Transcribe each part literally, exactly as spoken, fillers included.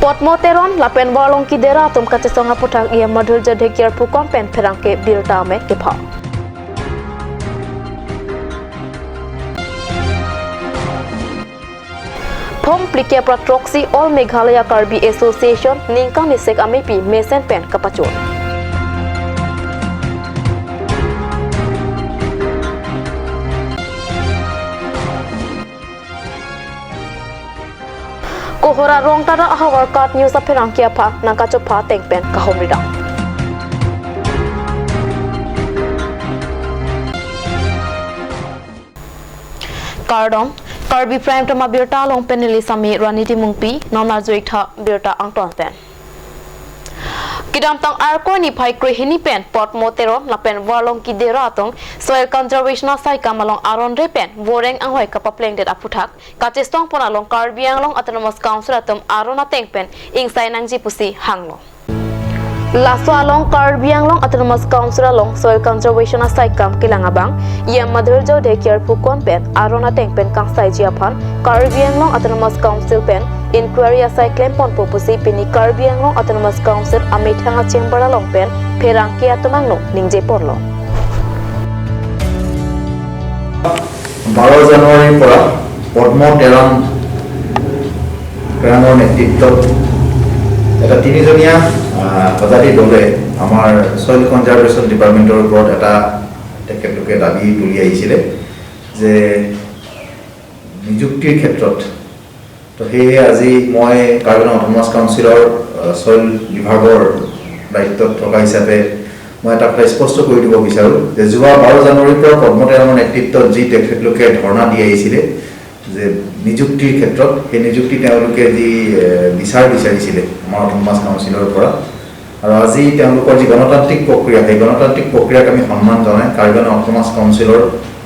Potmo Teron lapen Warlongki Dera atum kachesong aputhak E M Madhurjyo Dhekiar pukon pen pherangke birta amei kepha. Phongphli kep ra throksi All Meghalaya Karbi Association ningkan isek amepi mesen pen kapachun. Kohora Rongtata ahavar KAT News apherangke aphan nangkachopha ateng pen kahumri dam. Kardom, Karbi Prime Time abirta along pen neli Sami Rani Timungpi, non arjuitha birta angton pen. Kedamtang Arkoi niphai krehini pen Potmo Teron lapen Warlongki Dera atum Soil Conservation asaikam along aron re pen voreng anghoi kapaplengdet aputhak kachesong pon along Karbi Anglong Autonomous Council atum aron ateng pen ingsai nangji pusi hanglo. Laso along Karbi Anglong Autonomous Council along Soil Conservation asaikam kelang abang E M Madhurjyo Dhekiar pukon pen aron ateng pen kangsaiji aphan Karbi Anglong Autonomous Council pen inquiry asai klem ponpo pusi pini Karbi Anglong Autonomous Council amethang a-chamber along pen pherangke atum angno ningje ponlo. বাৰ জানুৱাৰীৰ পৰা পদ্ম তেৰাং, তেৰাঙৰ নেতৃত্বত এটা তিনিজনীয়া, আহ, সঁজাতি দলে আমাৰ ছইল কনজাৰ্ভেশ্যন ডিপাৰ্টমেণ্টৰ ওপৰত এটা তেখেতলোকে দাবী তুলি আহিছিলে যে নিযুক্তিৰ ক্ষেত্ৰত তো সেয়ে আজি মই কাৰ্বি আংলং অট'নমাছ কাউন্সিলৰ, আহ, ছইল বিভাগৰ দায়িত্বত থকা হিচাপে মই এটা কথা স্পষ্ট কৰি দিব বিচাৰোঁ যে যোৱা বাৰ জানুৱাৰীৰ পৰা পদ্ম তেৰাঙৰ নেতৃত্বত যি তেখেতলোকে ধৰ্ণা দি আহিছিলে যে নিযুক্তিৰ ক্ষেত্ৰত, সেই নিযুক্তি তেওঁলোকে যি, এ, বিচাৰ বিচাৰিছিলে আমাৰ অট'নমাছ কাউন্সিলৰ পৰা, আৰু আজি তেওঁলোকৰ যি গণতান্ত্ৰিক প্ৰক্ৰিয়া, সেই গণতান্ত্ৰিক প্ৰক্ৰিয়াক আমি সন্মান জনাই কাৰ্বি আংলং অট'নমাছ কাউন্সিলৰ,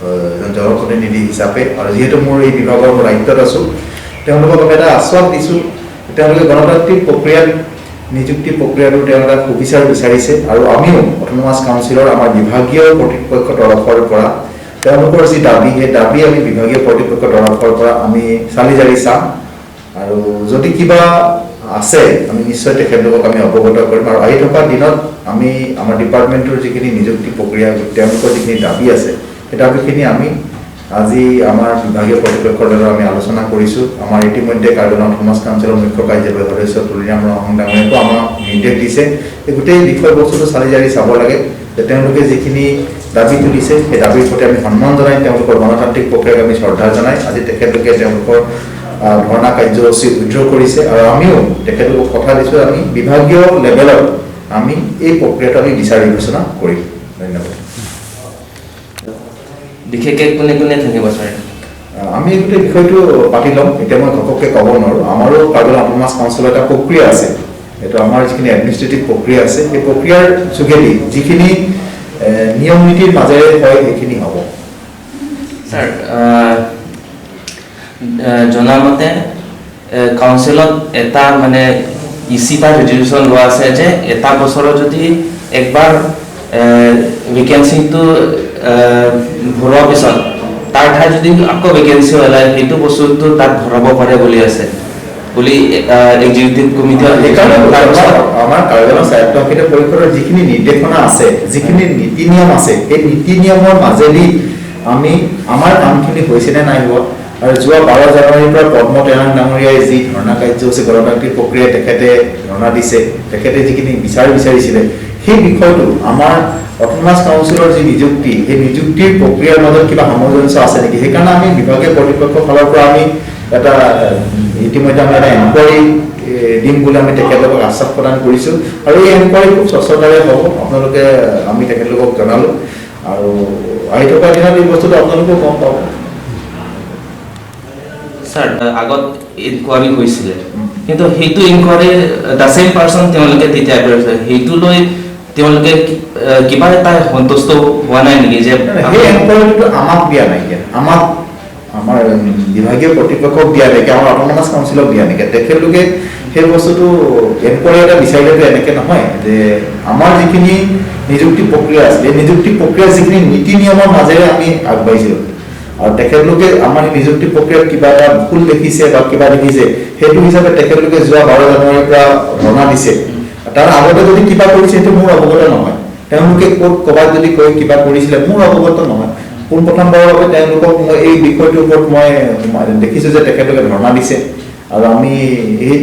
আহ, এজন জনপ্ৰতিনিধি হিচাপে, আৰু যিহেতু মোৰ এই বিভাগৰ মই দায়িত্বত আছোঁ, তেওঁলোকক আমি এটা আশ্বাস দিছোঁ। তেওঁলোকে গণতান্ত্ৰিক প্ৰক্ৰিয়াত, নিযুক্তি প্ৰক্ৰিয়াটো তেওঁলোকে সুবিচাৰ বিচাৰিছে আৰু আমিও অট'নমাছ কাউন্সিলৰ আমাৰ বিভাগীয় কৰ্তৃপক্ষৰ তৰফৰ পৰা তেওঁলোকৰ যি দাবী, সেই দাবী আমি বিভাগীয় কৰ্তৃপক্ষৰ তৰফৰ পৰা আমি চালি জাৰি চাম। আৰু যদি কিবা আছে, আমি নিশ্চয় তেখেতলোকক আমি অৱগত কৰিম। আৰু আহি থকা দিনত আমি আমাৰ ডিপাৰ্টমেণ্টৰ যিখিনি নিযুক্তি প্ৰক্ৰিয়া, তেওঁলোকৰ যিখিনি দাবী আছে, সেই দাবীখিনি আমি আজি আমাৰ বিভাগীয় কৰ্তৃপক্ষৰ লগত আমি আলোচনা কৰিছোঁ। আমাৰ ইতিমধ্যে কাৰ্বি আংলং অট'নমাছ কাউন্সিলৰ মুখ্য কাৰ্যবাহী সদস্য তুলিৰাম ৰংহাং ডাঙৰীয়াকো আমাক নিৰ্দেশ দিছে যে গোটেই বিষয়বস্তুটো চালি জাৰি চাব লাগে। যে তেওঁলোকে যিখিনি দাবী তুলিছে, সেই দাবীৰ প্ৰতি আমি সন্মান জনাই, তেওঁলোকৰ গণতান্ত্ৰিক প্ৰক্ৰিয়াক আমি শ্ৰদ্ধা জনাই। আজি তেখেতলোকে তেওঁলোকৰ, আহ, ধৰ্ণা কাৰ্যসূচী উইথড্ৰ কৰিছে আৰু আমিও তেখেতলোকক কথা দিছোঁ, আমি বিভাগীয় লেভেলত আমি এই প্ৰক্ৰিয়াটো আমি বিচাৰ বিবেচনা কৰিম। ধন্যবাদ। বিশেষকৈ কোনে কোনে থাকিব, ছাৰ? আহ, আমি গোটেই বিষয়টো পাতি ল'ম। এতিয়া মই ঘপককৈ ক'ব নোৱাৰোঁ। আমাৰো কাৰ্বি আংলং অট'নমাছ কাউন্সিলৰ এটা প্ৰক্ৰিয়া আছে। এইটো আমাৰ যিখিনি এডমিনিষ্ট্ৰেটিভ প্ৰক্ৰিয়া আছে, সেই প্ৰক্ৰিয়াৰ যোগেদি যিখিনি, এ, নিয়ম নীতিৰ মাজেৰে হয়, সেইখিনি হ'ব। ছাৰ, আহ, আহ, জনামতে, এ, কাউন্সিলত এটা মানে ইচি বা ৰেজলিউশ্যন লোৱা আছে যে এটা বছৰত যদি একবাৰ, এ, ভেকেঞ্চিটো, এ, ভৰোৱাৰ পিছত তাৰ ঠাইত যদি আকৌ ভেকেঞ্চি ওলায়, সেইটো বস্তুটো তাত ভৰাব পাৰে বুলি আছে বুলি, এ, এক্সিকিউটিভ কমিটিয়ে সেইকাৰণে কৈছোঁ, আমাৰ, আমাৰ কাৰ্বি আংলং স্বায়ত্তশাসিত পৰিষদৰ যিখিনি নিৰ্দেশনা আছে, যিখিনি নীতি নিয়ম আছে, সেই নীতি নিয়মৰ মাজেদি আমি আমাৰ কামখিনি হৈছে নে নাই হোৱা, আৰু যোৱা বাৰ জানুৱাৰীৰ পৰা পদ্ম তেৰাং ডাঙৰীয়াই যি ধৰ্ণা কাৰ্যসূচী গণতান্ত্ৰিক প্ৰক্ৰিয়াৰে তেখেতে ধৰ্ণা দিছে, তেখেতে যিখিনি বিচাৰ বিচাৰিছিলে, সেই বিষয়টো আমাৰ অট'নমাছ কাউন্সিলৰ যি নিযুক্তি, সেই নিযুক্তিৰ প্ৰক্ৰিয়াৰ মাজত কিবা সামঞ্জস্য আছে নেকি? সেইকাৰণে আমি বিভাগীয় কৰ্তৃপক্ষৰ ফালৰ পৰা আমি এটা, এ, ইতিমধ্যে আমি এটা এনকুৱাৰী, এ, দিম বুলি আমি তেখেতলোকক আশ্বাস প্ৰদান কৰিছোঁ আৰু এই এনকুৱাৰী খুব স্বচ্ছতাৰে হ'ব। আপোনালোকে, আমি তেখেতলোকক জনালোঁ আৰু আহি থকা দিনত এই বস্তুটো আপোনালোকেও গম পাব। ছাৰ, আগত ইনকুৱাৰী হৈছিলে, উম। কিন্তু সেইটো ইনকুৱাৰী, আহ, the same person তেওঁলোকে তেতিয়া কৰিছে, সেইটো লৈ তেওঁলোকে কি-, আহ, কিবা এটা সন্তুষ্ট হোৱা নাই নেকি যে নাই, নাই, সেই এনকুৱাৰীটো আমাক দিয়া নাই, এতিয়া আমাক, আমাৰ, উম, বিভাগীয় কৰ্তৃপক্ষক দিয়া নাই, আমাৰ অট'নমাছ কাউন্সিলক দিয়া নাই। তেখেতলোকে সেই বস্তুটো এনকুৱাৰী এটা বিচাৰিলেতো এনেকে নহয় যে আমাৰ যিখিনি নিযুক্তি প্ৰক্ৰিয়া আছিলে, এই নিযুক্তি প্ৰক্ৰিয়া যিখিনি নীতি নিয়মৰ মাজেৰে আমি আগবাঢ়িছিলোঁ, আৰু তেখেতলোকে আমাৰ এই নিযুক্তি প্ৰক্ৰিয়াত কিবা এটা ভুল দেখিছে বা কিবা দেখিছে, সেইটো হিচাপে তেখেতলোকে যোৱা বাৰ জানুৱাৰীৰ পৰা ধৰ্ণা দিছে। তাৰ আগতে যদি কিবা কৰিছে, সেইটো মোৰ অৱগত নহয়। তেওঁলোকে ক'ত ক'ৰবাত যদি কৈ কিবা কৰিছিলে, মোৰ অৱগত নহয়। পোনপ্ৰথমবাৰৰ বাবে তেওঁলোকক মই এই বিষয়টোৰ ওপৰত মই দেখিছোঁ যে তেখেতলোকে ধৰ্ণা দিছে। আৰু আমি এই,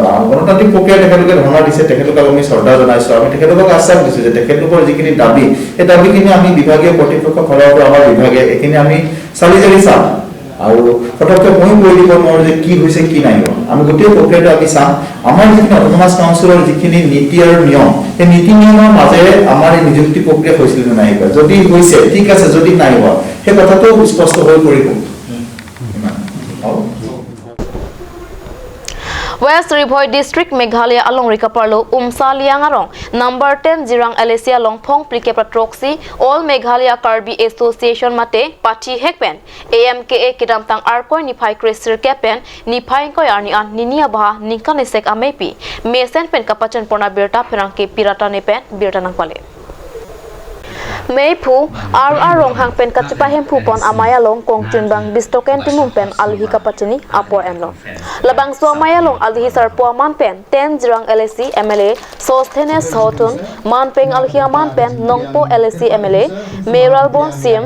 আহ, গণতান্ত্ৰিক প্ৰক্ৰিয়াত তেখেতলোকে ধৰ্ণা দিছে, তেখেতলোকক আমি শ্ৰদ্ধা জনাইছোঁ। আমি তেখেতলোকক আশ্বাস দিছোঁ যে তেখেতলোকৰ যিখিনি দাবী, সেই দাবীখিনি আমি বিভাগীয় কৰ্তৃপক্ষৰ ফালৰ পৰা আমাৰ বিভাগে এইখিনি আমি চালি জাৰি চাম। আৰু ফটককৈ ময়ো কৈ দিব নোৱাৰোঁ যে কি হৈছে, কি নাই হোৱা। আমি গোটেই প্ৰক্ৰিয়াটো আমি চাম। আমাৰ যিখিনি অট'নমাছ কাউন্সিলৰ যিখিনি নীতি আৰু নিয়ম, সেই নীতি নিয়মৰ মাজেৰে আমাৰ এই নিযুক্তি প্ৰক্ৰিয়া হৈছিল নে নাই হোৱা। যদি হৈছে, ঠিক আছে, যদি নাই হোৱা, সেই কথাটো স্পষ্ট হৈ পৰিব। ইমান। হ'ব। West Ri Bhoi District, Meghalaya alongri kaparlo Umsa Liang arong number ten Jirang L A C along phongphli kep ra throksi All Meghalaya Karbi Association mate pathi hek pen A M K A kedamtang Arkoi niphai kresirkep pen niphai ingkoi arni an nini abaha ningkan isek ameipi mesen pen kapachun pon abirta pherangke pirata ne pen birta nangpale. Meiphu R R Ronghang pen kachepahemphu pon amei along kongchunbang Bistoken Timung pen alohi kapachini apor enlo. Labangso amei along alohi sarpo aman pen ten Jirang L A C M L A Sosthenes Sothun, manpeng alohi aman pen Nongpoh L A C M L A Mayralborn Syiem,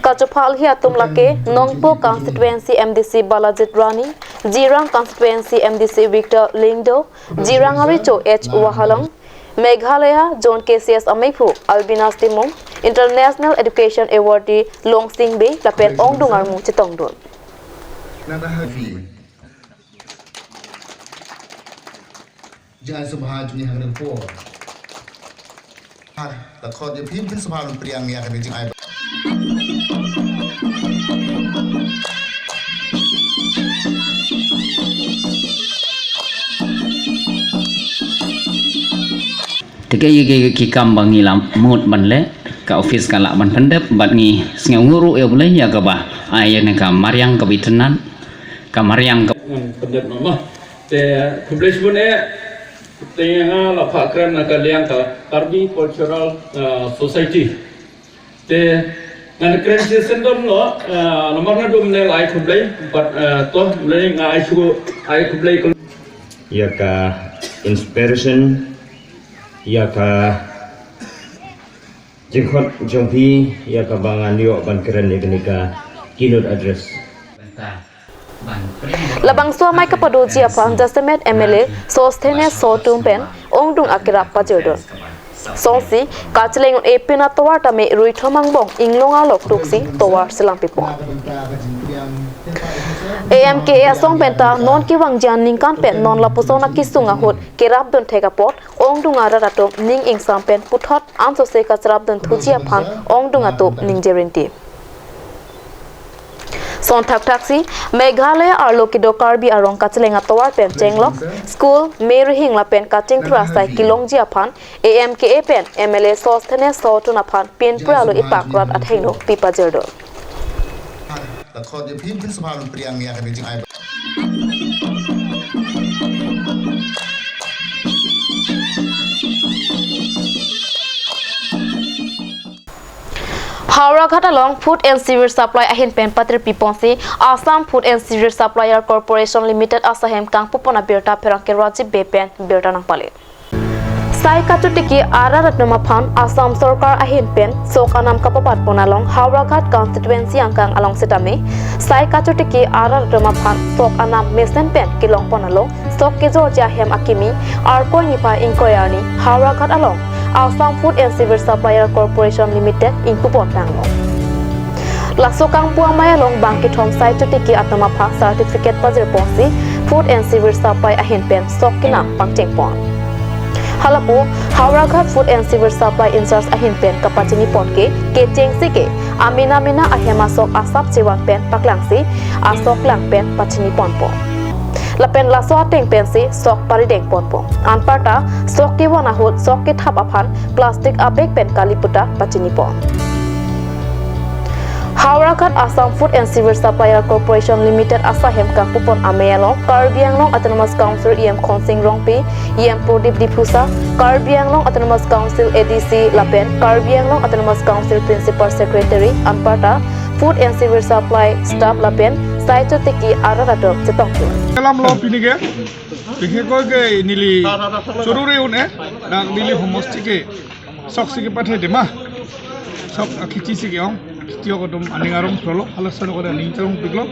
kachopha alohi atum lake Nongpoh constituency M D C Balajit Rani, Jirang constituency M D C Victor Lyngdoh, Jirang arecho H Wahalong, Meghalaya Zone K C S ameiphu Albinas Timung, International Education Awardee Longsing Bey lapen ongdung armu chetongdun. Jingai subha juni hangre po. Har, ta khot ye phim phim subha priang ya kan jingai. Tike ye ke ki kam bang ngi lam mut ban le ka office ka la ban pendep bat ngi sngewnguru ya bule ya kaba. Ai ya ne ka mariang ka bitenan ka mariang ka. Ngan pendep nama. Te khublei shibun e, te nga la pha kren na ka Liang ka Karbi Cultural, uh, Society. Te ngan kren si sendom lo, uh, nomor na dum ne lai khublei, but, uh, to le nga ai shu ai khublei kul- Ya ka inspiration, ya ka jingkhot jongphi, ya ka bang anio ban kren ya ka keynote address. Labangso amei kapadoji aphan jasemet M L A Sosthenes Sothun pen ongdung akerap pajirdun. Songsi kacheleng un-e pin atovar tame ruithom angbong inglong arlok tuksi tovar selam pipon. A M K A asong penta non kevangji aningkan pen non lapuson akesung ahut kerapdun thek apot ongdung arat atum ning ingsam pen puthot ansose kacherapdun thuji aphan ongdung atum ningje rinti. Son thakthak si Meghalaya arlo kedo Karbi arong kacheleng atovar pen chenglok school, me rihing lapen kachingthur asai kelongji aphan A M K A pen M L A Sosthenes Sothun aphan pinpur alo ipak rat athengno pipajirdun. Howraghat along Food and Civil Supply ahin pen patir piponsi Assam Food and Civil Supplier Corporation Limited asahem kangpupon abirta pherangke Rajiv Bey pen birta nangpale. Sai kachotiki arat atum aphan Assam sorkar ahin pen sok anam kapapat pon along Howraghat constituency angkang along setame sai kachotiki arat atum aphan sok anam mesen pen kelong pon along sok kejorji ahem akimi Arkoi niphai ingkoi arni Howraghat along Assam Food and Civil Supplier Corporation Limited ingpupon tanglo. Laso kangpu amei along bang kethom sai chotiki atum aphan certificate pajir ponsi Food and Civil Supply ahin pen sok kenam pangcheng pon. Halapu Howraghat Food and Civil Supply in-charge ahin pen kapachini pon ke kechengsi ke amena mena ahem asok asap chevan pen paklangsi asok lang pen pachini ponpo. Lapen laso ateng pensi sok parideng ponpo. Anparta sok kevan ahut sok kethap aphan plastic abag pen kali puta pachini pon. Howraghat Assam Food and Civil Supplier Corporation Limited asahem kangpupon amei along Karbi Anglong Autonomous Council E M Khonsing Rongpi, E M Prodip Diphusa, Karbi Anglong Autonomous Council A D C lapen Karbi Anglong Autonomous Council Principal Secretary anparta Food and Civil Supply staff lapen sai chotiki arat atum chetongpon. Kalam lo pinike, pinike ke neli choruri un-e, dak neli homosti ke sok si kepathe dema, sok akhichi si ke-ong, khitiok atum aning arong prolo, halason ko aning arong piklo,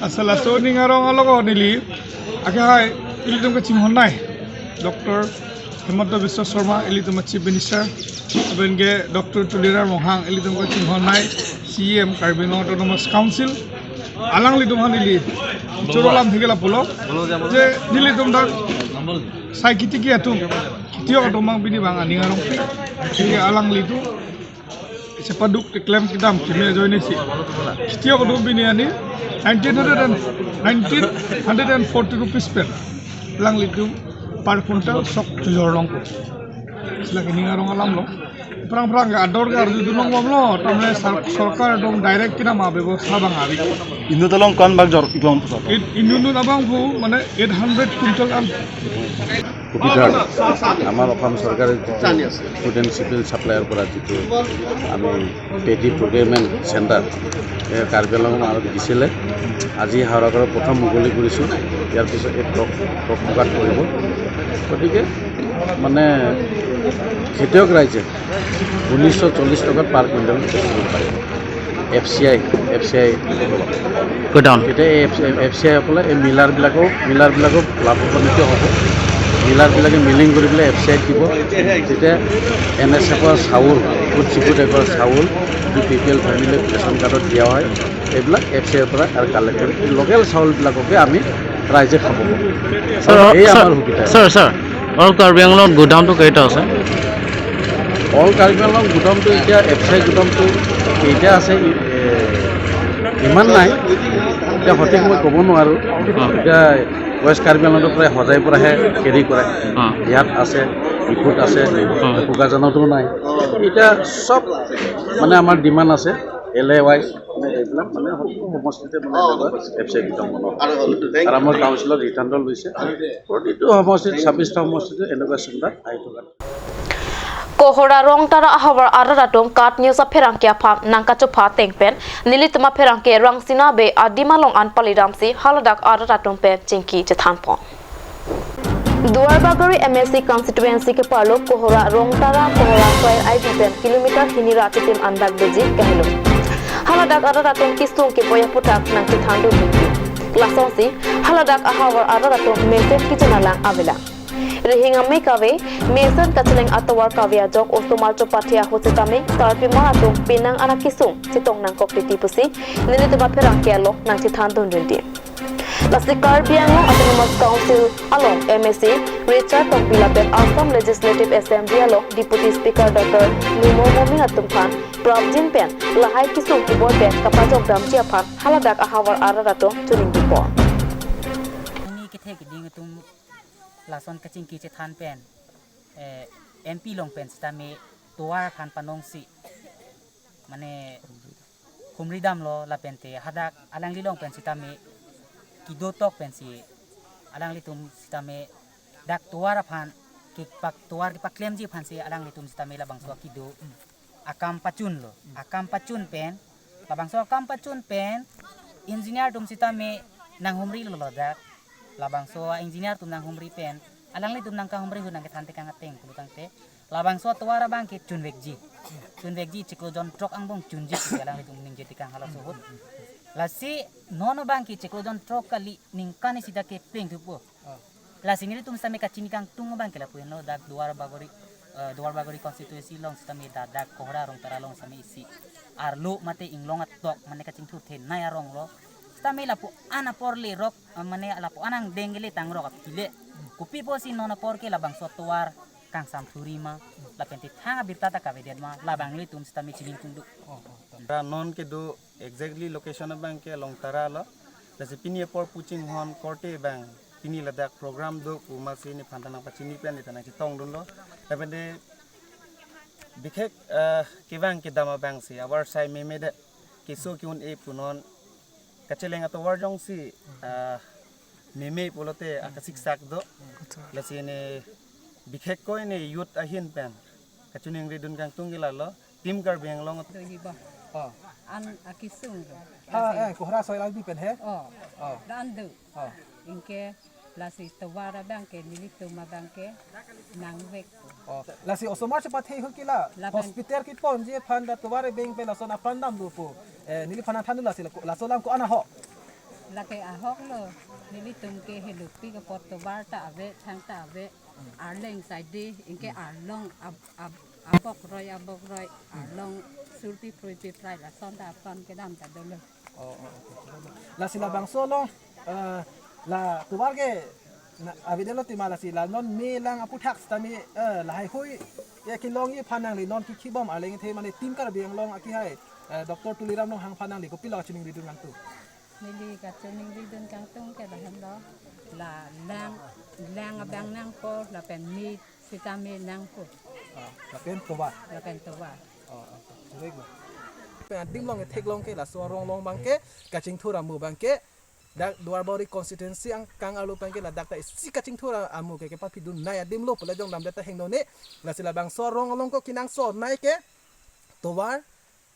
asal aso aning arong alogo neli, ake hai, ilitum kachinghon nai, Doctor Himanta Biswa Sarma, ilitum Chief Minister, lapen ke Doctor Tuliram Ronghang, ilitum kachinghon nai, C E M Karbi Anglong Autonomous Council, alanglitum aphan neli choro alam thekela pulo, je nelitum dak sai khitiki atum, khitiok atum abang pini abang aning arong pik, theke alanglitum chepaduk keklem kedam kimi ajoine si, khitiok atum pini ani nineteen hundred and, nineteen hundred and forty rupees pen alanglitum per quintal sok chojor longpo. Sila ke aning arong alam lo. Phrang phrang ke ador ke arjudun longbomlo, tamle sar-, sorkar atum direct kinama bebosta abang abi. Inut along kon bak jor iklong puso. It, inut abang pu mane eight hundred quintal an. কবিতাৰ আমাৰ অসম চৰকাৰে যিটো food and civil ছাপ্লাইৰ পৰা যিটো আমি paddy procurement centre, এই কাৰ্বি আংলঙত আমাক দিছিলে। আজি হাওৰাঘাটত প্ৰথম মুকলি কৰিছোঁ। ইয়াৰ পিছত এই ট্ৰক, ট্ৰক বোকাত পৰিব। গতিকে মানে খেতিয়ক ৰাইজে ঊনৈছশ চল্লিছ টকাত পাৰ কুইণ্টেল বেচিব পাৰে। F C I, F C I godown. তেতিয়া এই F C I, F C I সকলে এই মিলাৰবিলাকো, মিলাৰবিলাকো লাভান্বিত হ'ব। মিলাৰবিলাকে মিলিং কৰি পেলাই এফ চি আইত দিব। তেতিয়া এন এছ এফৰ চাউল, ফুড ছিকিউৰিটি এক্টৰ চাউল, যি B P L family ration কাৰ্ডত দিয়া হয়, এইবিলাক এফ চি আইৰ পৰা আৰু কালেক্ট কৰি লোকেল চাউলবিলাককে আমি ৰাইজে খাব পাৰোঁ। ছাৰ, এই ছাৰ, আমাৰ সুবিধা। ছাৰ, ছাৰ, অল কাৰ্বি আংলঙত গোডাউনটো কেইটা আছে? অল কাৰ্বি আংলং গোডাউনটো এতিয়া এফ চি আই গোডাউনটো কেইটা আছে, ই-, এ, ইমান নাই। এতিয়া সঠিক মই ক'ব নোৱাৰোঁ। অ। এতিয়া ৱেষ্ট কাৰ্বি আংলঙৰ পৰা সজাই পৰাহে কেৰি কৰে। অ। ইয়াত আছে, ডিফুত আছে, অ। বোকাজানতো নাই। এতিয়া চব মানে আমাৰ ডিমাণ্ড আছে, এল এ ৱাই, মানে এইবিলাক মানে সকলো সমষ্টিতে মানে এনেকুৱা এফ চি আই গোডাউন বনোৱা হয়। আৰু আমাৰ কাউন্সিলত সিদ্ধান্ত লৈছে, প্ৰতিটো সমষ্টিত, ছাব্বিছটা সমষ্টিতে এনেকুৱা চিন্তা আহি থকা নাই। Kohora Rongtara ahavar arat atum KAT News apherangke aphan nangkachopha ateng pen nelitum apherangke Rangsina Bey adim along an palidamsi haladak arat atum pen chingki chethanpon. Duarbagori M A C constituency keparlo Kohora Rongtara Kohora Soil I D pen kilometer hini ra chitim andak beji kahelo. Haladak arat atum kesung kepoi aphuthak nangchethandun rinti. Lasonsi haladak ahavar arat atum mesen kejun alang avelang. Rihing ame kave, mesen kacheleng atovar kave ajok osomar chopathe ahut setame, karpimar atum penang anak kesung chetong nangkok titi pusi, nelitum apherangke along nangchethandun rinti. Lasi Karbi Anglong Autonomous Council along M A C Richard Tokbi lapen Assam Legislative Assembly along Deputy Speaker Doctor Numal Momin atum aphan prapjin pen lahai kesung keboi pen kapajok damji aphan haladak ahavar arat atum choningri pon. Ini kethe keding atum lason kachingki chethan pen, eh, M P along pen sitame tovar aphan panongsi, mane humri damlo lapente hadak alangli along pen sitame kedo tok pensi alanglitum sitame dak tovar aphan kepak tovar kepaklemji aphansi alanglitum sitame labangso kedo akam pachunlo. Akam pachun pen, labangso akam pachun pen engineer atum sitame nanghumrilo ladak. Labangso engineer atum nanghumri pen, alanglitum nangkahumri ahut nangkethan tekang ateng pulo tangte, labangso tovar abang ke chunvekji. Chunvekji chiklo jon throk angbong chunji pu alanglitum ningje tekang halaso ahut. Lasi non abang ke chiklo jon throk kali ningkan isi ta kepleng thupo. Lasi nelitum sitame kachini kangtung abang ke lapu henlo dak Duarbagori, eh, Duarbagori constituency along sitame dak, dak Kohora Rongtara along sitame isi arlo mate inglong atok mane kachingthur thenei arong lo. Sitame lapu-an apor lerok, eh, mane lapu-an angdeng kele tangrok aphi le. Kopi pusi non apor ke labangso tovar kangsam thuri ma, lapente thang abirta ta kavedet ma, labang nelitum sitame chiningkung do. Ra non kedo exactly location abang ke Longtara lo. Lasi pini apor puching hon korte abang pini ladak program do pu masi nephan ta nangpachini pen ne ta nangchetongdunlo. Lapen de bikhek, eh, kevang kedam abangsi avarsai meme det, keso ke-un-e pu non kacheleng atovar jongsi, eh, meme pulote akasiksak do. Lasi ne bikhek ko ne youth ahin pen kachiningridun kangtung ke lalo. Team Karbi Anglong. Doji ba. Oh. An akesung do. Ah, eh, kohra soil albi pen he? Oh. Oh. Dan do. Oh. Anke lasi tovar abang ke nelitum abang ke nangvek. Oh. Lasi osomar chepathe ho ke la. Lapen hospital keponji aphan dak tovar abang pen lason apran damlo pu. Eh, neliphan nangthan lasi la, laso alam ko-an ahok. Lake ahok lo, nelitum ke helupi ke pot tovar ta ave, thang ta ave, arleng side, anke arlong ab, ab, abokroi, abokroi, arlong surpi, pruipi, prai, lason ta apran kedam ta dolo. Oh, oh, oh. Lasi labangso along, eh, la tovar ke na, avedetlo tima lasi la non me lang aputhak sitame, eh, lahaihui ya kelongji aphan nangli non kekhibom arleng the mane Team Karbi Anglong akehai, eh, Doctor Tuliram Ronghang aphan nangli kopilo kachiningri dun nangtum? Neli kachiningri dun kangtung ke lahenlo, la lang, lang abang nangpo, lapen me sitame nangpo. Ah, lapen tovar. Lapen tovar. Oh, oh, oh. Correct lo. Pen adim along theklong ke laso arong along abang ke kachingthur amu abang ke dak Duarbagori constituency angkang arlo abang ke ladak ta isi kachingthur amu ke kepapidun nai adim lo pule jong damdet ta hingno ne. Lasi labangso arong along ko kenangsot nai ke tovar,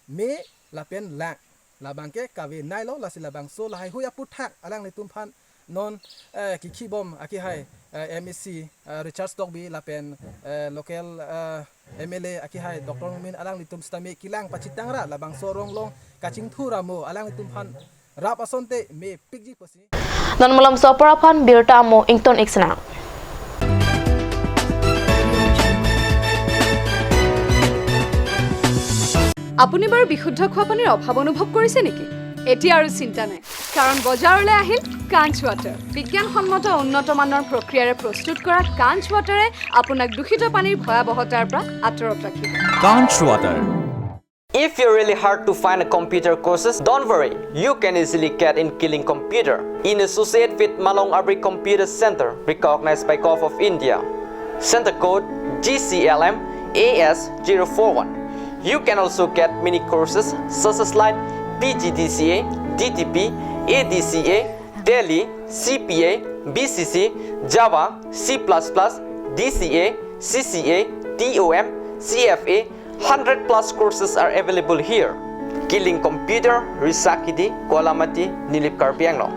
me lapen lang. Labang ke kave nai lo, lasi labangso lahaihui aputhak alanglitum aphan non, eh, kekhibom akehai, eh, M A C, eh, Richard Tokbi lapen, eh, local, eh, M L A akehai Doctor Mungmin alanglitum sitame kelang pachethang ra labangso arong along kachingthur amu alanglitum aphan rap asonte mepikji pusi. Non malomso apor aphan birta amo ington ik sena. আপুনি বাৰু বিশুদ্ধ খোৱা পানীৰ অভাৱ অনুভৱ কৰিছে নেকি? এতিয়া আৰু চিন্তা নাই, কাৰণ বজাৰলৈ আহিল কাঞ্চ ৱাটাৰ। বিজ্ঞানসন্মত উন্নত মানৰ প্ৰক্ৰিয়াৰে প্ৰস্তুত কৰা কাঞ্চ ৱাটাৰে আপোনাক দূষিত পানীৰ ভয়াৱহতাৰ পৰা আঁতৰত ৰাখিব। Kanch Water. If you're really hard to find a computer courses, don't worry. You can easily get in Kiling Computer. In associate with Malong Abri Computer Center, recognized by Govt of India. Center code G C L M A S zero four one. You can also get mini courses such as like P G D C A, D T P, A D C A, Tally, C P A, B C C, Java, C plus plus, D C A, C C A, T O M, C F A, hundred plus courses are available here. Kiling Computer, Risakidi, Kolamati, Nilip Karbi Anglong.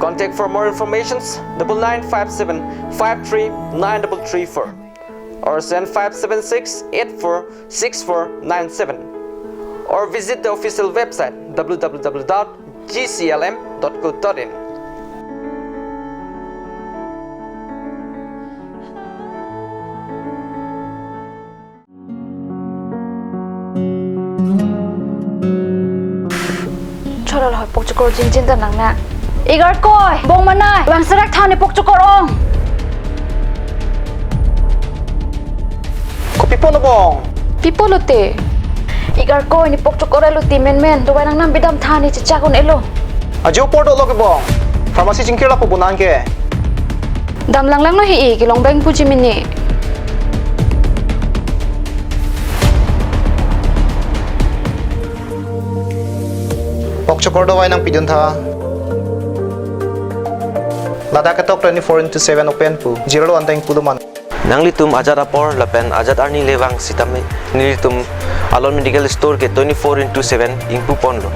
Contact for more informations, double nine five seven five three nine double three four or seven five seven six eight four six four nine seven, or visit the official website, W W W dot G C L M dot co dot in. Cholo lo, pokchokor jinjin ta nang na. Igarkoi, bong manai, bang serak than ni pokchokor ong. Kopi pulo bong? Pi pulo te? Igarkoi, ne pokchokor elo ti menmen, dawai nangnam bidam than ni chechak un-elo. Ajo apor dolo ke bong. Pharmacy chingkir lapu bonang ke. Dam langlanglo he-i, kelong bang puji mini. Pokchokor dawai nangpidun tha. Ladak ketok twenty-four into seven open pu. Jirlo anteng pulo man. Nanglitum ajat apor lapen ajat arni le vang sitame nelitum Alon Medical Store ke twenty-four into seven ingpu ponlo.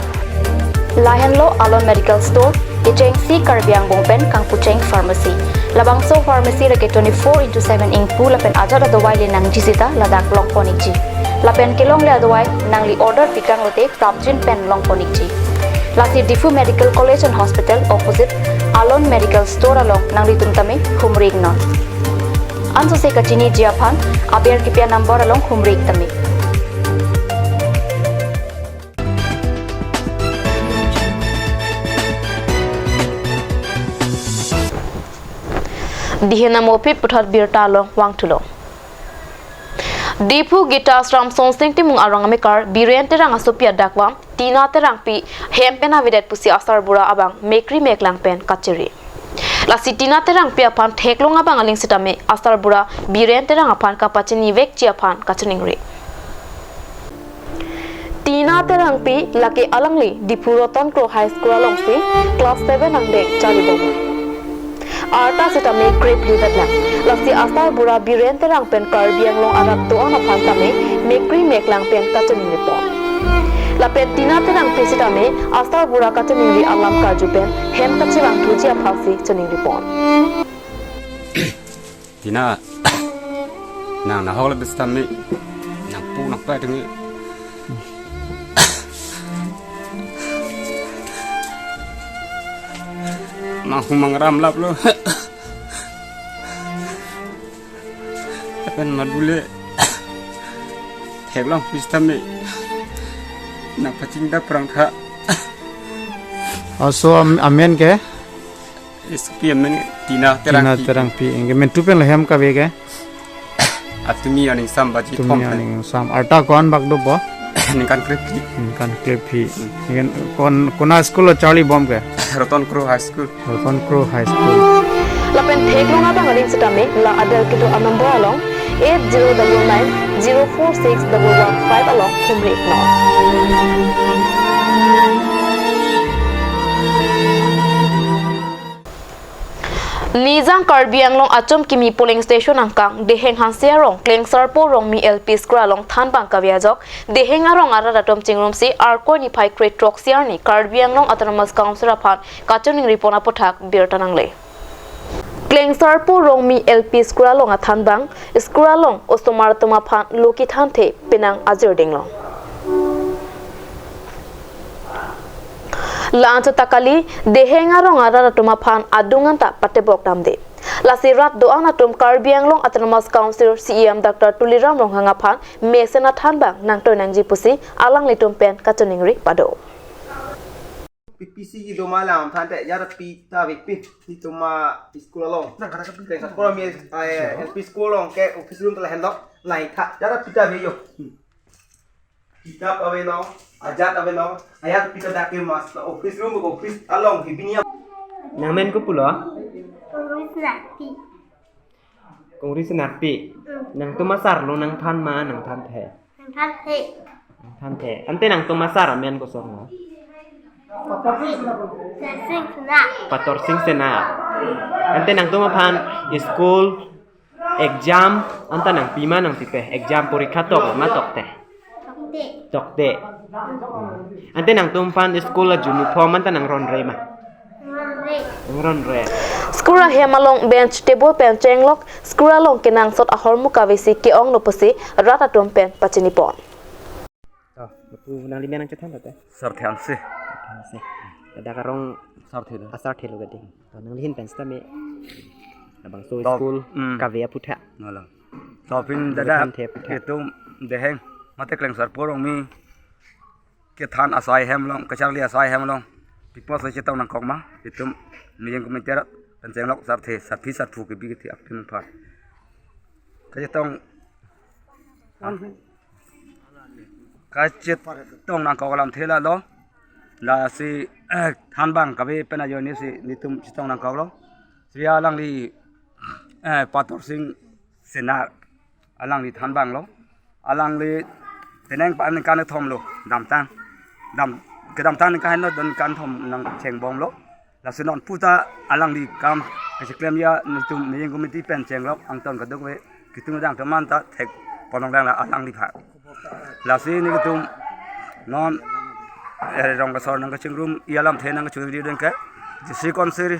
Lahenlo Alon Medical Store, kechengsi Karbi Anglong pen kangpucheng pharmacy. Labangso pharmacy lake twenty-four into seven ingpu lapen ajat adawai le nangji sita ladak long pon ikji. Lapen kelongle adawai nangli order pikanglote prapjin pen long pon ikji. Lasi Diphu Medical College and Hospital opposite Alon Medical Store along nanglitum tame humri iknon. Ansose kachiniji aphan aber kipi a-number along humri ik tame. Dihen amo aphi puthot birta along vangthulo. Diphu Gita Ashram Songsing Timung arong amekar Biren Terang asopi adakvam Tina Terangpi hem pen avedet pusi asarbura abang mekri meklang pen kachiri. Lasi Tina Terangpi aphan theklong abang aling sitame asarbura Biren Terang aphan kapachini vekji aphan kachiningri. Tina Terangpi lake alangli Diphu Roton Kro High School alongsi class seven angdeng charlibom. arta sitame kreplevet nang. Lasi Asarbura Biren Terang pen Karbi Anglong arat do-an aphan tame mekri meklang pen kachiningri pon. Lapen Tina Terangpi sitame Asarbura kachiningri alam karju pen hem kachevangthuji aphansi chiningri pon. Tina, nang nahok le bestam me, nangpu nangpa teng me. Manghumang ram laplo. Pen madule theklong bestam me, nangpachingda prang tha. Also, am-, amen ke? Isopi amen Tina Tina Terangpi. Terangpi. Anke mentu pen le hem kave ke? Atumi aning sam baji Atumi thom pen. Aning sam. Arta ko-an bak dopo? Ningkan krephi. Ningkan krephi. Hmm. Ningkan kon, kona school lo charlibom ke? Roton Kro High School. Roton Kro High School. Lapen theklong abang aning sitame la adar kedo anumber along eight zero double nine zero four six double one five along humri iknon. Lijang Karbi Anglong Achom Kimi polling station angkang Deheng Hanse arong Klengsarpo Rongmi L P School along thanbang kave ajok Deheng arong arat atum chingrumsi Arkoi niphai kre-throksi arni Karbi Anglong Autonomous Council aphan kachiningri pon aputhak birta nangle. Klengsarpo Rongmi L P School along athanbang, school along osomar atum aphan lo kethanthe penang ajir dinglong. La-anchot ta kali, Deheng arong arat atum aphan adung anta patebok damde. Lasi rat do-an atum Karbi Anglong Autonomous Council C E M Doctor Tuliram Ronghang aphan mesen athanbang nangtoi nangji pusi alanglitum pen kachiningri pado. P P C kedo ma lam than te, ya pi ta ave pi, netum a school along. Nang kata ke pi. Klengsarpo Rongmi, eh, L P School along ke office room ta lahenlo, lain tha, ya pi ta ave yo. Kitab avelo, ajat avelo, ajat pi ta dak ke mas, office room, office along ke bini. Nang men kopulo? Kongri Senakpi. Kongri Senakpi. Hmm. Nangtum asar lo, nangthan ma, nangthanthe? Nangthanthe. Nangthanthe. Ante nangtum asar amen koson lo? Pator Sing Senar. Pator Sing Senar. Ante nangtum aphan school exam anta nangpi ma nangpipe? Exam porikha tok ma tokte? Tokte. Tokte. Hmm. Ante nangtum aphan school a uniform anta nangronre ma? Nangronre. Nangronre. School ahem along bench table pen chenglok, school along kenangsot ahormu kavesi ke-onglo pusi rat atum pen pachini pon. To, lapu nangli men nangchethan tha te? Sarthe Hanse. Hanse. Ladak arong Sarthe lo. Asarthe lo gade. To, nangli ahin pen sitame labangso Top. School, hmm, kave aputhak. Nalo. To pin dada, kave aputhak. Itum Deheng mate Klengsarpo Rongmi kethan asai hem along, kacharli asai hem along, pipos chetong nangkok ma, itum niyeng komitir pen chenglok sarthe, sarthe sarthu kebi kethe aphim aphan kachetong, kachetong nangkok alamthe lalo. Lasi, eh, thanbang kave pen ajoine si netum chetong nangkoklo. Sri alangli, eh, Pator Sing Senar, alangli thanbang lo. Alangli penang pa ningkan thom lo damtang. Dam, kedamtang ningkan henlo, don ningkan thom nangchengbomlo. Lasi non puta alangli kam kecheklem ya netum niyeng komiti pen chenglok angton kadokave kitung dang teman ta thek ponong dang la alangliphan. Lasi netum non, eh, rong kasor nangkachingrum, ya alamthe nangkachingri dun ke J C Konsiri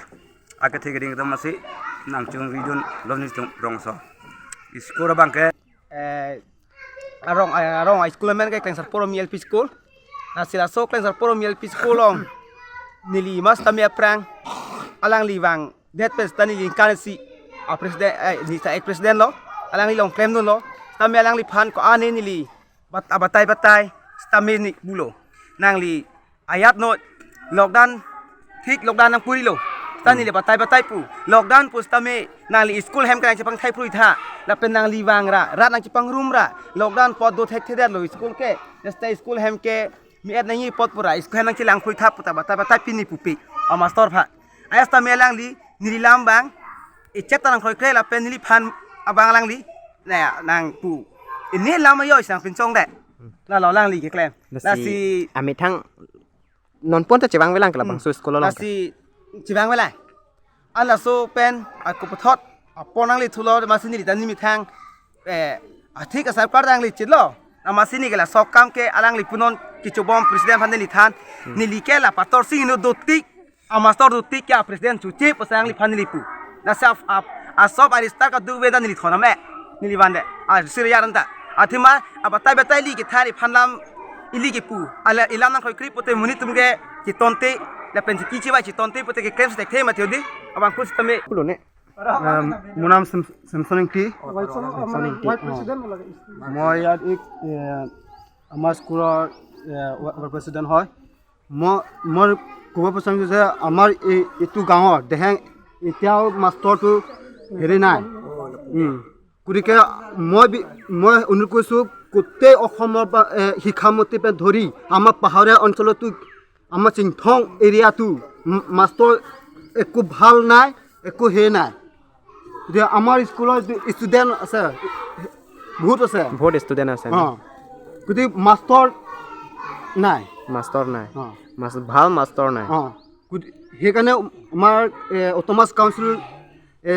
akethe keding ketam masi nangchingri dunlo netum rong kasor. School abang ke, eh, arong, eh, arong a school amen ke Klengsarpo Rongmi L P School. Lasi laso Klengsarpo Rongmi L P School along neli mas tame aphrang alangli vangdet pen sita neli ningkan isi a president, eh, neli sa ek president lo, alangli along klemdunlo. Sitame alangliphan ko-an neli bat-, abatai batai sitame neli pulo. Nangli ajat non lockdown, thik lockdown nangpurilo. Sita neli batai batai pu. Lockdown pu sitame nangli school hem ke nangchepangthai pruitha. Lapen nangli vangra, rat nangchepangrum ra. Lockdown apot do thekthedetlo school ke. Jeste school hem ke mi-et nangji apot pura school hem nangchelang pruitha puta batai batai pini pupe. A master aphan. Ajat sitame alangli neli alam abang ichet ta nangkroikre lapen neliphan abang alangli, na, nangpu. Ini alam ajo isi nangpinchongdet. Lalo alangli keklem. Lasi, lasi amethang non pon ta chevangvelang ke labangso school along ke? Lasi chevangvelang. An laso pen ako puthot apor nangli thulo, amatsi neli ta neli methang, eh, athik asar kar nangli chitlo. Amatsi neli ke laso akam ke alangli punon kechobom president aphan neli than. Neli ke la Pator Sing inut dotik, amastor dotik ke president chuche pusi alangliphan neli pu. Lasi ap, ap, asop aristar kadokave ta neli thonam e. Neli vande. A, sir ya anta. Athema, abatai batai ili kethan, iphan lam ili kepu. Ala ilam nangkroikre pute monit atum ke chetonte, lapen chiki chibai chetonte pute keklem stek the mati hedi. Abang kut sitame. Kulo ne. Um, মোৰ নাম Sam-, Samson Ingti. Vice, Samson um, Ingti. Vice অ। President বোলে। মই ইয়াত এক, এ, আমাৰ স্কুলৰ, এ, ৱা-, ৱাইচ প্ৰেচিডেণ্ট হয়। মই, মই ক'ব বিচাৰিছোঁ যে আমাৰ এই, এইটো গাঁৱৰ দেহেং এতিয়াও মাষ্টৰটো হেৰি নাই। উম। গতিকে মই বি-, মই অনুৰোধ কৰিছোঁ গোটেই অসমৰ পৰা, এ, শিক্ষামন্ত্ৰী পৰা ধৰি আমাৰ পাহাৰীয়া অঞ্চলতো, আমাৰ চিংথং এৰিয়াটো ম-, মাষ্টৰ একো ভাল নাই, একো হে নাই। যে আমাৰ স্কুলৰ ষ্টুডেণ্ট আছে, বহুত আছে। বহুত ষ্টুডেণ্ট আছে ন? অ। গতিকে মাষ্টৰ নাই। মাষ্টৰ নাই। অ। মাছ-, ভাল মাষ্টৰ নাই। অ। গতি-, সেইকাৰণে আমাৰ, এ, অট'নমাছ কাউন্সিল, এ,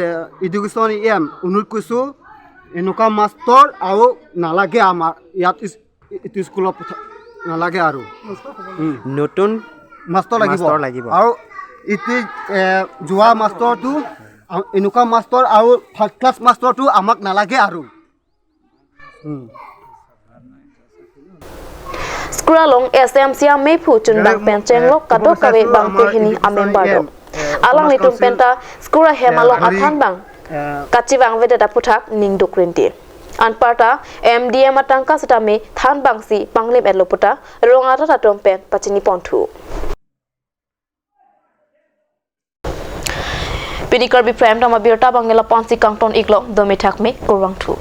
এডুকেশ্যন ই এম অনুৰোধ কৰিছোঁ, এনেকুৱা মাষ্টৰ আৰু নালাগে আমাৰ ইয়াত ইছ-, এইটো স্কুলত পঠা-, নালাগে আৰু। উম। নতুন মাষ্টৰ লাগিব। মাষ্টৰ লাগিব। আৰু এইটো, এ, যোৱা মাষ্টৰটো, আ, এনেকুৱা মাষ্টৰ আৰু থাৰ্ড ক্লাছ মাষ্টৰটো আমাক নালাগে আৰু। উম। School along S M C amephu chunbang pen chenglok kadokave bangphli hini amember do. Alanglitum penta school ahem along athanbang kachevangvedet aphuthak ningduk rinti. Anparta M D M atangka sitame thanbangsi panglim etlo puta rong arat atum pen pachini ponthu. Pini Karbi Prime Time abirta abang lapu-ansi kangton iklo, dome thakme, kurvangthu.